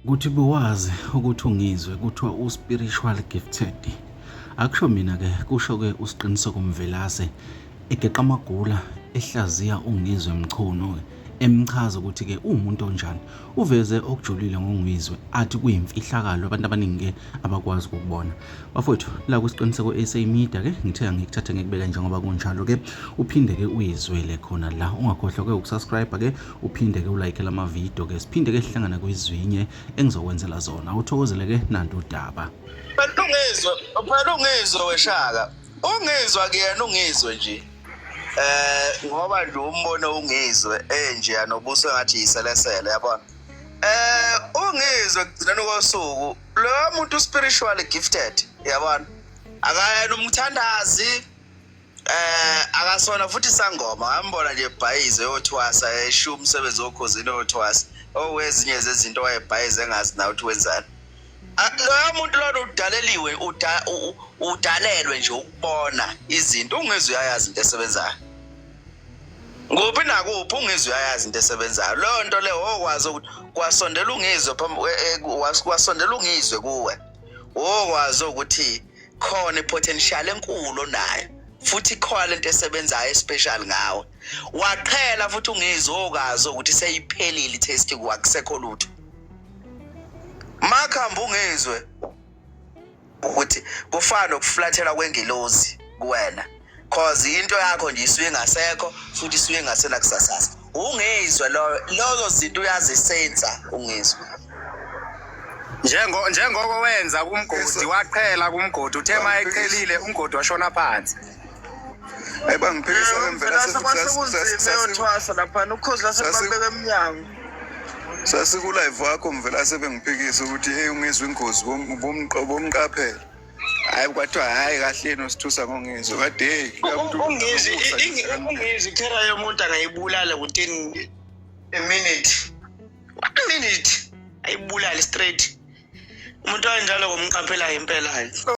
Kuthi bewazi ukuthi uNgizwe kuthiwa u-spiritual gifted. Akusho mina ke, kusho ke uSiqiniseko Mvelase egeqa amagula ehlaziya uNgizwe Mchunu emchaza ukuthi ke uwumuntu onjani. Uveze okujulile ngoNgizwe athi kuyimfihlakalo abantu abaningi ke abakwazi ukukubona. Bafowethu la kuSiqiniseko SA Media ke ngithe angikuthathe ngikubeke njengoba kunjalo ke uphinde ke uyizwele khona la ungakhohlwa ke ukusubscribe ke uphinde ke ulike lama video ke siphinde ke sihlangane kwizwinye engizokwenzela zona uthokozele ke nantu udaba. Phela ungizwe, phela ungizwe weshaka. Ungizwa kuyena ungizwe nje. Eh ngoba nje umbono ungizwe enje anobuso ngathi yiselesele yabona. Eh ungizwe kugcineni kosuku lo muntu spiritually gifted yabona. Akayena umthandazi eh akasona futhi sangoma ngambona nje ebhayize yothwasa eshiya umsebenzi wokhozini yothwasa owezinye zezinto wayebhayize engazi nawe ukuthi wenzani. Loya muntu lona udaleliwe udalelwe nje ukubona izinto ungezwe uyayazi into esebenzayo kuphi nakuphi ungizwe uyayazi into esebenzayo leyo nto leyo okwazi ukuthi kwasondela ungizwe phambi e, e, kwasondela ungizwe kuwe okwazi ukuthi khona ipotential enkulu onayo futhi khona lento esebenzayo especial ngawe waqhela futhi ungizwe okazi ukuthi seyiphelile i-test kwakusekho lutho makhamba ungizwe ukuthi kufana nokuflathela kwengelozi kuwena cause into yakho nje isuke ingasekho futhi isuke ingasenakusasasa ungizwe loyo lozo zinto uyazisensa ungizwe. Njengo njengoko wenza kumgodi waqhela kumgodi uthe uma eqhelile umgodi washona phansi. Hayi bangiphikisa ke mvela seyothwasa laphana ukhozi lasebabeka emnyango. Sasiku live wakho mvela sebengiphikisa ukuthi hey ungizwe ingozi bomqaphela. Hayi kwathiwa hayi kahleni usithusa ngongizwe kade hey ungizwe ungizwe ikhera yomuntu angayibulala within a minute. One minute ayibulale straight. Umuntu kanjalo ngomqaphela impela.